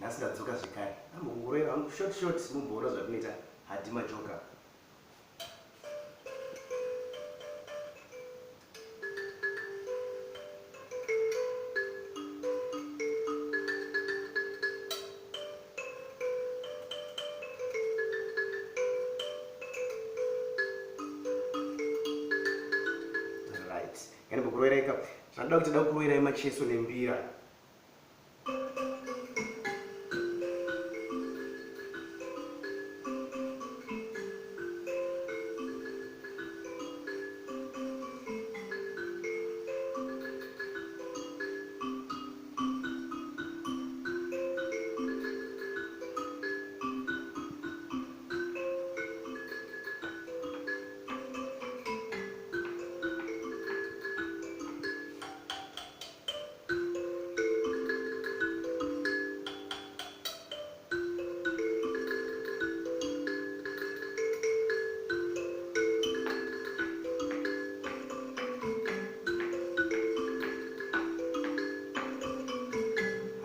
Nhasi ndadzoka zvekare. Ndambokuroera hangu short short mumboona zvatinoita hadi majoka. Right. Ngandimbokuroerai ka. Zvandida kuti da kuroerai macheso nembira.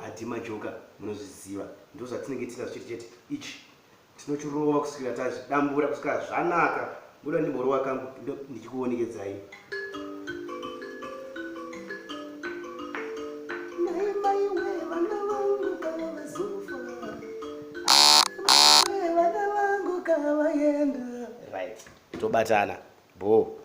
Hadi majoka munozviziva ndozvatinenge tiina chete chete ichi Tinochirova kusvikira tazvidambura kusvikira zvanaka. Buda ndimborova kangu ndichikuonekedzai. Right. Tobatana. Bho.